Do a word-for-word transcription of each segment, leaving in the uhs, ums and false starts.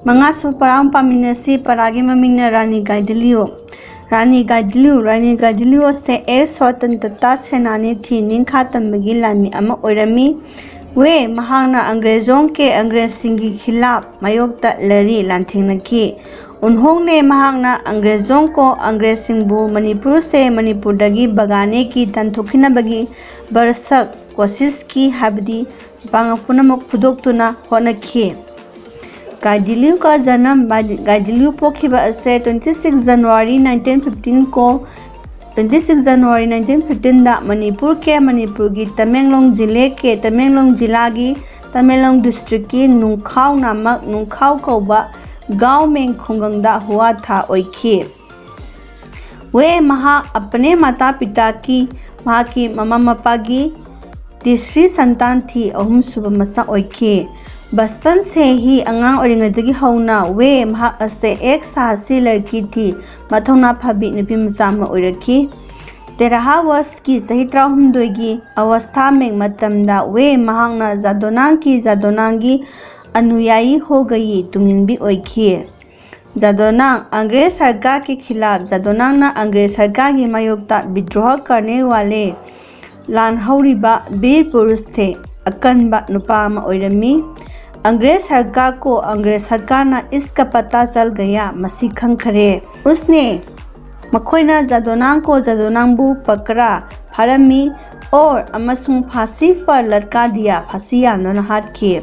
ꯃꯉꯥꯁꯨ ꯄꯔꯥ ꯑꯃ ꯄꯥꯃꯤꯟꯅꯁꯤ꯫ ꯄꯔꯥꯒꯤ ꯃꯃꯤꯡꯅ ꯔꯥꯅꯤ ꯒꯥꯏꯗꯤꯂꯤꯌꯨ꯫ ꯔꯥꯅꯤ ꯒꯥꯏꯗꯤꯂꯤꯌꯨ꯫ ꯔꯥꯅꯤ ꯒꯥꯏꯗꯤꯂꯤꯌꯨ ꯑꯁꯦ ꯑꯦꯛ ꯁ꯭ꯋꯥꯇꯟꯇ꯭ꯔꯇꯥ ꯁꯦꯅꯥꯅꯤ ꯊꯤ ꯅꯤꯡꯈꯥ ꯇꯝꯕꯒꯤ ꯂꯥꯟꯃꯤ ꯑꯃ ꯑꯣꯏꯔꯝꯃꯤ꯫ ꯋꯦ ꯃꯍꯥꯛꯅ ꯑꯪꯒ꯭ꯔꯦꯖꯣꯡ ꯀꯦ ꯑꯪꯒ꯭ꯔꯦꯖꯁꯤꯡꯒꯤ ꯈꯤꯂꯥꯞ ꯃꯥꯌꯣꯛꯇ ꯂꯩꯔꯤ ꯂꯥꯟꯊꯦꯡꯅꯈꯤ꯫ ꯎꯟꯍꯣꯡꯅꯦ ꯃꯍꯥꯛꯅ ꯑꯪꯒ꯭ꯔꯦꯖꯣꯡ ꯀꯣ ꯑꯪꯒ꯭ꯔꯦꯖꯁꯤꯡꯕꯨ ꯃꯅꯤꯄꯨꯔꯁꯦ ꯃꯅꯤꯄꯨꯔꯗꯒꯤ ꯕꯒꯥꯅꯦ ꯀꯤ ꯇꯥꯟꯊꯣꯛꯈꯤꯅꯕꯒꯤ ꯕꯔꯁꯛ ꯀꯣꯁꯤꯁꯀꯤ ꯍꯥꯏꯕꯗꯤ ꯃꯄꯥꯡꯒꯜ ꯄꯨꯝꯅꯃꯛ ꯐꯨꯗꯣꯛꯇꯨꯅ ꯍꯣꯠꯅꯈꯤ꯫ ꯒꯥꯏꯗꯤꯂꯤꯌꯨ ꯀ ꯖꯅꯝ꯫ ꯒꯥꯏꯗꯤꯂꯤꯌꯨ ꯄꯣꯛꯈꯤꯕ ꯑꯁꯦ twenty six January nineteen fifteen ꯀꯣ twenty six January nineteen fifteen ꯗ ꯃꯅꯤꯄꯨꯔ ꯀꯦ ꯃꯅꯤꯄꯨꯔꯒꯤ ꯇꯃꯦꯡꯂꯣꯡ ꯖꯤꯂꯦ ꯀꯦ ꯇꯃꯦꯡꯂꯣꯡ ꯖꯤꯂꯥꯒꯤ ꯇꯃꯦꯡꯂꯣꯡ ꯗꯤꯁꯇ꯭ꯔꯤꯛꯀꯤ ꯅꯨꯡꯈꯥꯎ ꯅꯥꯃꯛ ꯅꯨꯡꯈꯥꯎ ꯀꯧꯕ ꯒꯥꯎꯃꯦꯡ ꯈꯨꯡꯒꯪꯗ ꯍꯨꯋꯥ ꯊꯥ ꯑꯣꯏꯈꯤ꯫ ꯋꯦ ꯃꯍꯥꯛ ꯑꯄꯅꯦ ꯃꯥꯇꯥ ꯄꯤꯇꯥ ꯀꯤ ꯃꯍꯥꯛꯀꯤ ꯃꯃꯥ ꯃꯄꯥꯒꯤ ꯇꯤꯁ꯭ꯔꯤ ꯁꯟꯇꯥꯟ ꯊꯤ ꯑꯍꯨꯝꯁꯨꯕ ꯃꯆꯥ ꯑꯣꯏꯈꯤ꯫ ꯕꯁꯄꯟ ꯁꯦ ꯍꯤ ꯑꯉꯥꯡ ꯑꯣꯏꯔꯤꯉꯩꯗꯒꯤ ꯍꯧꯅ ꯋꯦ ꯃꯍꯥꯛ ꯑꯁꯦ ꯑꯦꯛ ꯁꯥꯍꯁꯤ ꯂꯔꯀꯤ ꯊꯤ ꯃꯊꯧꯅꯥ ꯐꯕꯤ ꯅꯨꯄꯤ ꯃꯆꯥ ꯑꯃ ꯑꯣꯏꯔꯛꯈꯤ꯫ ꯇꯦꯔꯥꯍꯥ ꯋꯁꯀꯤ ꯆꯍꯤ ꯇꯔꯥꯍꯨꯝꯗꯣꯏꯒꯤ ꯑꯋꯁꯊꯥ ꯃꯦꯡ ꯃꯇꯝꯗ ꯋꯦ ꯃꯍꯥꯛꯅ ꯖꯥꯗꯣꯅꯥꯡꯒꯤ ꯖꯥꯗꯣꯅꯥꯡꯒꯤ ꯑꯅꯨꯌꯥꯌꯤ ꯍꯣꯒꯌꯤ ꯇꯨꯡꯏꯟꯕꯤ ꯑꯣꯏꯈꯤ꯫ ꯖꯥꯗꯣꯅꯥꯡ꯫ ꯑꯪꯒ꯭ꯔꯦꯖ ꯁꯔꯀꯥꯔꯒꯤ ꯈꯤꯂꯥꯞ꯫ ꯖꯥꯗꯣꯅꯥꯡꯅ ꯑꯪꯒ꯭ꯔꯦꯖ ꯁꯔꯀꯥꯔꯒꯤ ꯃꯥꯌꯣꯛꯇ ꯕꯤꯗ꯭ꯔꯣꯍ ꯀꯔꯅꯦ ꯋꯥꯂꯦ ꯂꯥꯟꯍꯧꯔꯤꯕ ꯕꯤꯔ ꯄꯨꯔꯨꯁ ꯊꯦ ꯑꯀꯟꯕ ꯅꯨꯄꯥ ꯑꯃ ꯑꯣꯏꯔꯝꯃꯤ꯫ ꯑꯪꯒ꯭ꯔꯦꯖ ꯁꯔꯀꯥꯔ ꯀꯣ ꯑꯪꯒ꯭ꯔꯦꯖ ꯁꯔꯀꯥꯔꯅ ꯏꯁ ꯀ ꯄꯇꯥ ꯆꯜ ꯒꯌꯥ ꯃꯁꯤ ꯈꯪꯈꯔꯦ꯫ ꯎꯁꯅꯦ꯫ ꯃꯈꯣꯏꯅ ꯖꯥꯗꯣꯅꯥꯡ ꯀꯣ ꯖꯥꯗꯣꯅꯥꯡꯕꯨ ꯄꯀꯔꯥ ꯐꯥꯔꯝꯃꯤ꯫ ꯑꯣꯔ ꯑꯃꯁꯨꯡ ꯐꯥꯁꯤ ꯐꯔ ꯂꯠꯀꯥ ꯗꯤꯌꯥ ꯐꯥꯁꯤ ꯌꯥꯟꯗꯨꯅ ꯍꯥꯠꯈꯤ꯫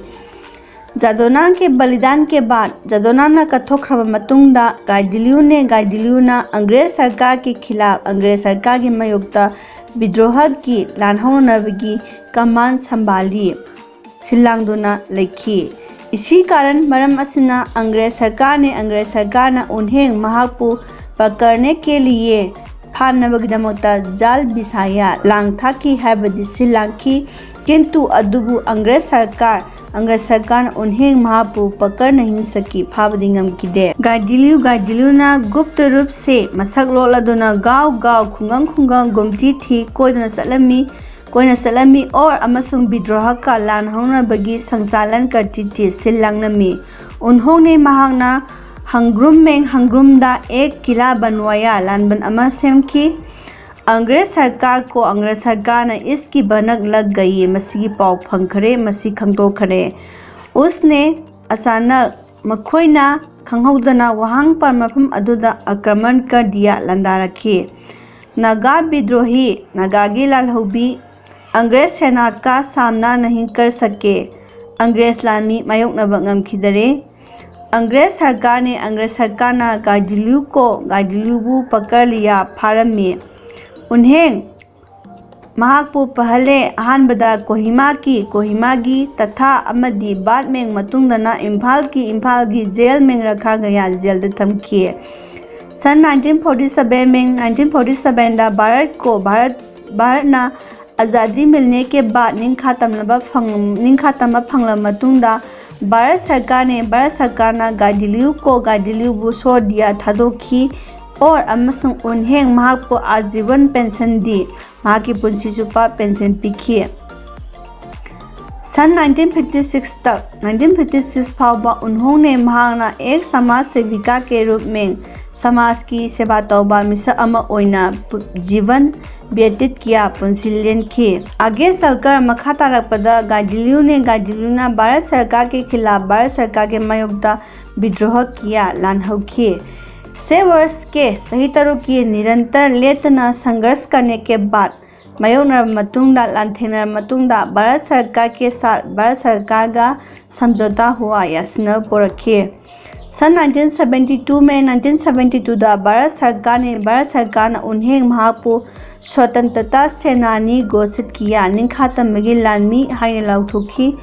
ꯖꯥꯗꯣꯅꯥꯡ ꯀꯦ ꯕꯂꯤꯗꯥꯟ ꯀꯦ ꯕꯥꯗ꯫ ꯖꯥꯗꯣꯅꯥꯡꯅ ꯀꯠꯊꯣꯛꯈ꯭ꯔꯕ ꯃꯇꯨꯡꯗ ꯒꯥꯏꯗꯤꯂꯤꯌꯨꯅꯦ ꯒꯥꯏꯗꯤꯂꯤꯌꯨꯅ ꯑꯪꯒ꯭ꯔꯦꯖ ꯁꯔꯀꯥꯔꯒꯤ ꯈꯤꯂꯥꯞ ꯑꯪꯒ꯭ꯔꯦꯖ ꯁꯔꯀꯥꯔꯒꯤ ꯃꯥꯌꯣꯛꯇ ꯕꯤꯗ꯭ꯔꯣꯍꯒꯤ ꯂꯥꯟ ꯍꯧꯅꯅꯕꯒꯤ ꯀꯃꯥꯟ ꯁꯝꯕꯥꯂꯤ ꯁꯤꯜꯂꯥꯡꯗꯨꯅ ꯂꯩꯈꯤ꯫ ꯏꯁꯤ ꯀꯥꯔꯟ ꯃꯔꯝ ꯑꯁꯤꯅ ꯑꯪꯒ꯭ꯔꯦꯖ ꯁꯔꯀꯥꯔꯅꯦ ꯑꯪꯒ꯭ꯔꯦꯖ ꯁꯔꯀꯥꯔꯅ ꯎꯟꯍꯦꯡ ꯃꯍꯥꯛꯄꯨ ꯄꯀꯔꯅꯦ ꯀꯦ ꯂꯤꯌꯦ ꯐꯥꯅꯕꯒꯤꯗꯃꯛꯇ ꯖꯥꯜ ꯕꯤꯁꯥꯌꯥ ꯂꯥꯡ ꯊꯥꯛꯈꯤ ꯍꯥꯏꯕꯗꯤ ꯁꯤꯜꯂꯥꯡꯈꯤ꯫ ꯀꯤꯟꯇꯨ ꯑꯗꯨꯕꯨ ꯑꯪꯒ꯭ꯔꯦꯖ ꯁꯔꯀꯥꯔ ꯑꯪꯒ꯭ꯔꯦꯖ ꯁꯔꯀꯥꯔꯅ ꯎꯟꯍꯦꯡ ꯃꯍꯥꯛꯄꯨ ꯄꯀꯔꯅ ꯍꯤꯡꯁꯈꯤ, ꯐꯥꯕꯗꯤ ꯉꯝꯈꯤꯗꯦ꯫ ꯒꯥꯏꯗꯤꯂꯤꯌꯨ ꯒꯥꯏꯗꯤꯂꯤꯌꯨꯅ ꯒꯨꯞꯇ ꯔꯨꯞꯁꯦ ꯃꯁꯛ ꯂꯣꯠꯂꯗꯨꯅ ꯒꯥꯎ ꯒꯥꯎ ꯈꯨꯡꯒꯪ ꯈꯨꯡꯒꯪ ꯒꯨꯝꯇꯤ ꯊꯤ ꯀꯣꯏꯗꯨꯅ ꯆꯠꯂꯝꯃꯤ꯫ ꯀꯣꯏꯅ ꯆꯠꯂꯝꯃꯤ ꯑꯣꯔ ꯑꯃꯁꯨꯡ ꯕꯤꯗ꯭ꯔꯣꯍꯀ ꯂꯥꯟ ꯍꯧꯅꯕꯒꯤ ꯁꯪꯆꯥꯂꯟ ꯀꯔꯇꯤꯇꯤ ꯁꯤꯜ ꯂꯥꯡꯂꯝꯃꯤ꯫ ꯎꯟꯍꯣꯡꯅꯦ ꯃꯍꯥꯛꯅ ꯍꯪꯒ꯭ꯔꯨꯝꯃꯦꯡ ꯍꯪꯒ꯭ꯔꯨꯝꯗ ꯑꯦꯛ ꯀꯤꯂꯥ ꯕꯟꯋꯥꯌꯥ ꯂꯥꯟꯕꯟ ꯑꯃ ꯁꯦꯝꯈꯤ꯫ ꯑꯪꯒ꯭ꯔꯦꯖ ꯁꯔꯀꯥꯔ ꯀꯣ ꯑꯪꯒ꯭ꯔꯦꯖ ꯁꯔꯀꯥꯔꯅ ꯏꯁꯀꯤ ꯕꯅꯛ ꯂꯛ ꯒꯌꯦ ꯃꯁꯤꯒꯤ ꯄꯥꯎ ꯐꯪꯈꯔꯦ, ꯃꯁꯤ ꯈꯪꯗꯣꯛꯈꯔꯦ꯫ ꯎꯁꯅꯦ ꯑꯆꯥꯅꯛ ꯃꯈꯣꯏꯅ ꯈꯪꯍꯧꯗꯅ ꯋꯥꯍꯪꯄꯥꯜ ꯃꯐꯝ ꯑꯗꯨꯗ ꯑꯀ꯭ꯔꯃꯟ ꯀꯔ ꯗꯤꯌꯥ ꯂꯥꯟꯗꯥꯔꯛꯈꯤ꯫ ꯅꯥꯒꯥ ꯕꯤꯗ꯭ꯔꯣꯍꯤ, ꯅꯥꯒꯥꯒꯤ ꯂꯥꯜꯍꯧꯕꯤ, ꯑꯪꯒ꯭ꯔꯦꯖ ꯁꯦꯅꯥ ꯀꯥ ꯁꯥꯝꯅꯥ ꯅꯍꯤꯡ ꯀꯔ ꯁꯛꯀꯦ, ꯑꯪꯒ꯭ꯔꯦꯖ ꯂꯥꯟꯃꯤ ꯃꯥꯌꯣꯛꯅꯕ ꯉꯝꯈꯤꯗꯔꯦ꯫ ꯑꯪꯒ꯭ꯔꯦꯖ ꯁꯔꯀꯥꯔꯅꯦ, ꯑꯪꯒ꯭ꯔꯦꯖ ꯁꯔꯀꯥꯔꯅ ꯒꯥꯏꯗꯤꯂꯤꯌꯨ ꯀꯣ ꯒꯥꯏꯗꯤꯂꯤꯌꯨꯕꯨ ꯄꯀꯔ ꯂꯤꯌꯥ ꯐꯥꯔꯝꯃꯤ꯫ ꯎꯟꯍꯦꯡ ꯃꯍꯥꯛꯄꯨ ꯐꯍꯜꯂꯦ꯫ ꯑꯍꯥꯟꯕꯗ ꯀꯣꯍꯤꯃꯥꯒꯤ, ꯀꯣꯍꯤꯃꯥꯒꯤ ꯇꯊꯥ ꯑꯃꯗꯤ ꯕꯥꯠ ꯃꯦꯡ ꯃꯇꯨꯡꯗꯅ ꯏꯝꯐꯥꯜꯒꯤ, ꯏꯝꯐꯥꯜꯒꯤ ꯖꯦꯜ ꯃꯦꯡ ꯔꯈꯥ ꯒꯌꯥ ꯖꯦꯜꯗ ꯊꯝꯈꯤ꯫ ꯁꯟ ꯅꯥꯏꯟꯇꯤꯟ ꯐꯣꯔꯇꯤ ꯁꯕꯦꯟ ꯃꯦꯡ ꯅꯥꯏꯟꯇꯤꯟ ꯐꯣꯔꯇꯤ ꯁꯕꯦꯟꯗ ꯚꯥꯔꯠ ꯀꯣ ꯚꯥꯔꯠ, ꯚꯥꯔꯠꯅ ꯑꯖꯥꯗꯤ ꯃꯤꯜꯅꯦ ꯀꯦ ꯕꯥꯠ ꯅꯤꯡꯈꯥ ꯇꯝꯂꯕ ꯐꯪ-, ꯅꯤꯡꯈꯥ ꯇꯝꯕ ꯐꯪꯂꯕ ꯃꯇꯨꯡꯗ ꯚꯥꯔꯠ ꯁꯔꯀꯥꯔꯅꯦ, ꯚꯥꯔꯠ ꯁꯔꯀꯥꯔꯅ ꯒꯥꯏꯗꯤꯂꯤꯌꯨ ꯀꯣ ꯒꯥꯏꯗꯤꯂꯤꯌꯨꯕꯨ ꯁꯣ ꯗꯤꯌꯥ ꯊꯥꯗꯣꯛꯈꯤ꯫ ꯑꯣꯔ ꯑꯃꯁꯨꯡ ꯎꯟꯍꯦꯡ ꯃꯍꯥꯛꯄꯨ ꯑꯥꯖꯤꯕꯟ ꯄꯦꯟꯁꯟ ꯗꯤ ꯃꯍꯥꯛꯀꯤ ꯄꯨꯟꯁꯤ ꯆꯨꯞꯄ ꯄꯦꯟꯁꯟ ꯄꯤꯈꯤ꯫ ꯁꯟ ꯅꯥꯏꯟꯇꯤꯟ ꯐꯤꯐꯇꯤ ꯁꯤꯛꯁꯇ, ꯅꯥꯏꯟꯇꯤꯟ ꯐꯤꯐꯇꯤ ꯁꯤꯛꯁ ꯐꯥꯎꯕ ꯎꯟꯍꯣꯡꯅꯦ ꯃꯍꯥꯛꯅ ꯑꯦꯛ ꯁꯃꯥꯖ ꯁꯦꯕꯤꯀꯥ ꯀꯦ ꯔꯨꯞ ꯃꯦꯡ ꯁꯃꯥꯖꯀꯤ ꯁꯦꯕꯥ ꯇꯧꯕ ꯃꯤꯁꯛ ꯑꯃ ꯑꯣꯏꯅ ꯄꯨ-, ꯖꯤꯕꯟ ꯕ꯭ꯌꯇꯤꯠ ꯀꯤꯌꯥ ꯄꯨꯟꯁꯤ ꯂꯦꯟꯈꯤ꯫ ꯑꯥꯒꯦ ꯆꯜꯀꯔ ꯃꯈꯥ ꯇꯥꯔꯛꯄꯗ ꯒꯥꯏꯗꯤꯂꯤꯌꯨꯅꯦ, ꯒꯥꯏꯗꯤꯂꯤꯌꯨꯅ ꯚꯥꯔꯠ ꯁꯔꯀꯥꯔꯒꯤ ꯈꯤꯂꯥꯐ, ꯚꯥꯔꯠ ꯁꯔꯀꯥꯔꯒꯤ ꯃꯥꯌꯣꯛꯇ ꯕꯤꯗ꯭ꯔꯣꯍ ꯀꯤꯌꯥ ꯂꯥꯟ ꯍꯧꯈꯤ꯫ ꯁꯦ ꯋꯔꯁ ꯀꯦ ꯆꯍꯤ ꯇꯔꯨꯛꯀꯤ ꯅꯤꯔꯟꯇꯔ ꯂꯦꯞꯇꯅ ꯁꯪꯘꯔꯁ ꯀꯔꯅꯦ ꯀꯦ ꯕꯥꯠ ꯃꯥꯌꯣꯛꯅꯔꯕ ꯃꯇꯨꯡꯗ, ꯂꯥꯟꯊꯦꯡꯅꯔꯕ ꯃꯇꯨꯡꯗ, ꯚꯥꯔꯠ ꯁꯔꯀꯥꯔ ꯀꯦ ꯁꯥꯠ ꯚꯥꯔꯠ ꯁꯔꯀꯥꯔꯒ ꯁꯝꯖꯣꯇꯥ ꯍꯨꯋꯥ ꯌꯥꯁꯤꯟꯅꯕ ꯄꯨꯔꯛꯈꯤ꯫ ꯁꯟ ꯅꯥꯏꯟꯇꯤꯟ ꯁꯕꯦꯟꯇꯤ ꯇꯨ ꯃꯦ ꯅꯥꯏꯟꯇꯤꯟ ꯁꯕꯦꯟꯇꯤ ꯇꯨꯗ ꯚꯥꯔꯠ ꯁꯔꯀꯥꯔꯅ, ꯚꯥꯔꯠ ꯁꯔꯀꯥꯔꯅ ꯎꯟꯍꯦꯡ ꯃꯍꯥꯛꯄꯨ ꯁ꯭ꯋꯇꯟꯇ꯭ꯔꯇꯥ ꯁꯦꯅꯥꯅꯤ ꯒꯣꯁꯤꯠ ꯀꯤꯌꯥ ꯅꯤꯡꯈꯥ ꯇꯝꯕꯒꯤ ꯂꯥꯟꯃꯤ ꯍꯥꯏꯅ ꯂꯥꯎꯊꯣꯛꯈꯤ꯫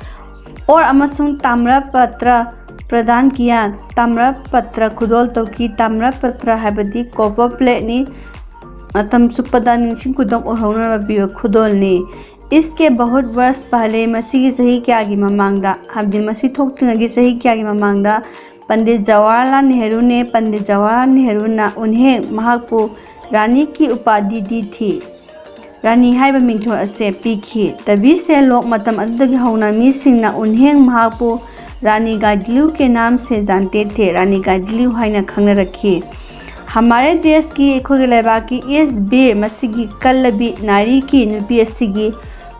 ꯑꯣꯔ ꯑꯃꯁꯨꯡ ꯇꯥꯃ꯭ꯔꯄꯇ꯭ꯔ ꯄ꯭ꯔꯗꯥꯟ ꯀꯤꯌꯥ, ꯇꯥꯃ꯭ꯔꯄꯇ꯭ꯔ ꯈꯨꯗꯣꯜ ꯇꯧꯈꯤ꯫ ꯇꯥꯃ꯭ꯔꯄꯇ꯭ꯔ ꯍꯥꯏꯕꯗꯤ copper plateꯅꯤ, ꯃꯇꯝ ꯆꯨꯞꯄꯗ ꯅꯤꯡꯁꯤꯡ ꯈꯨꯗꯝ ꯑꯣꯏꯍꯧꯅꯅꯕ ꯄꯤꯕ ꯈꯨꯗꯣꯜꯅꯤ꯫ ꯏꯁꯀꯦ ꯕꯍꯨꯠ ꯋꯔꯁ ꯄꯍꯂꯦ, ꯃꯁꯤꯒꯤ ꯆꯍꯤ ꯀꯌꯥꯒꯤ ꯃꯃꯥꯡꯗ, ꯍꯥꯏꯕꯗꯤ ꯃꯁꯤ ꯊꯣꯛꯇ꯭ꯔꯤꯉꯩꯒꯤ ꯆꯍꯤ ꯀꯌꯥꯒꯤ ꯃꯃꯥꯡꯗ, ꯄꯟꯗꯤꯠ ꯖꯋꯥꯍꯔꯂꯥꯜ ꯅꯦꯍꯔꯨꯅꯦ, ꯄꯟꯗꯤꯠ ꯖꯋꯥꯍꯔꯂꯥꯜ ꯅꯦꯍꯔꯨꯅ ꯎꯟꯍꯦꯡ ꯃꯍꯥꯛꯄꯨ ꯔꯥꯅꯤ ꯀꯤ ꯎꯄꯥꯙꯤ ꯗꯤ ꯊꯤ, ꯔꯥꯅꯤ ꯍꯥꯏꯕ ꯃꯤꯡꯊꯣꯜ ꯑꯁꯦ ꯄꯤꯈꯤ꯫ ꯇꯕꯤ ꯁꯦ ꯂꯣꯛ, ꯃꯇꯝ ꯑꯗꯨꯗꯒꯤ ꯍꯧꯅ ꯃꯤꯁꯤꯡꯅ ꯎꯟꯍꯦꯡ ꯃꯍꯥꯛꯄꯨ ꯔꯥꯅꯤ ꯒꯥꯏꯗꯤꯂꯤꯌꯨ ꯀꯦ ꯅꯥꯝ ꯁꯦ ꯖꯥꯟꯇꯦ ꯊꯦ, ꯔꯥꯅꯤ ꯒꯥꯏꯗꯤꯂꯤꯌꯨ ꯍꯥꯏꯅ ꯈꯪꯅꯔꯛꯈꯤ꯫ ꯍꯃꯥꯔꯦ ꯗꯦꯁ ꯀꯤ, ꯑꯩꯈꯣꯏꯒꯤ ꯂꯩꯕꯥꯛꯀꯤ, ꯏꯁ ꯕꯤꯔ, ꯃꯁꯤꯒꯤ ꯀꯜꯂꯕꯤ ꯅꯥꯔꯤ ꯀꯤ, ꯅꯨꯄꯤ ꯑꯁꯤꯒꯤ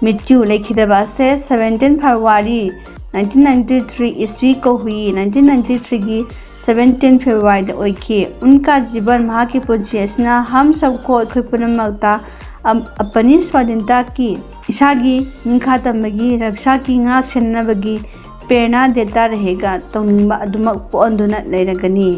ꯃ꯭ꯔꯤꯇ꯭ꯌꯨ ꯂꯩꯈꯤꯗꯕ ꯑꯁꯦ seventeen February nineteen ninety three ꯏꯁꯋꯤ ꯀꯣ ꯍꯨꯏ, ꯅꯥꯏꯟꯇꯤꯟ ꯅꯥꯏꯟꯇꯤ ꯊ꯭ꯔꯤꯒꯤ ꯁꯕꯦꯟꯇꯤꯟ ꯐꯦꯕ꯭ꯔꯨꯋꯥꯔꯤꯗ ꯑꯣꯏꯈꯤ꯫ ꯎꯟꯀꯥ ꯖꯤꯕꯟ, ꯃꯍꯥꯛꯀꯤ ꯄꯨꯟꯁꯤ ꯑꯁꯤꯅ ꯍꯝ ꯁꯕꯀꯣ, ꯑꯩꯈꯣꯏ ꯄꯨꯝꯅꯃꯛꯇ ꯑꯝ-, ꯑꯄꯅꯤ ꯁ꯭ꯋꯥꯙꯤꯟꯇꯥ ꯀꯤ, ꯏꯁꯥꯒꯤ ꯅꯤꯡꯈꯥ ꯇꯝꯕꯒꯤ, ꯔꯛꯁꯥ ꯀꯤ, ꯉꯥꯛ ꯁꯦꯟꯅꯕꯒꯤ ꯄ꯭ꯔꯦꯔꯅꯥ ꯗꯦꯇꯥ ꯔꯍꯦꯒꯥ, ꯇꯧꯅꯤꯡꯕ ꯑꯗꯨꯃꯛ ꯄꯣꯛꯍꯟꯗꯨꯅ ꯂꯩꯔꯒꯅꯤ꯫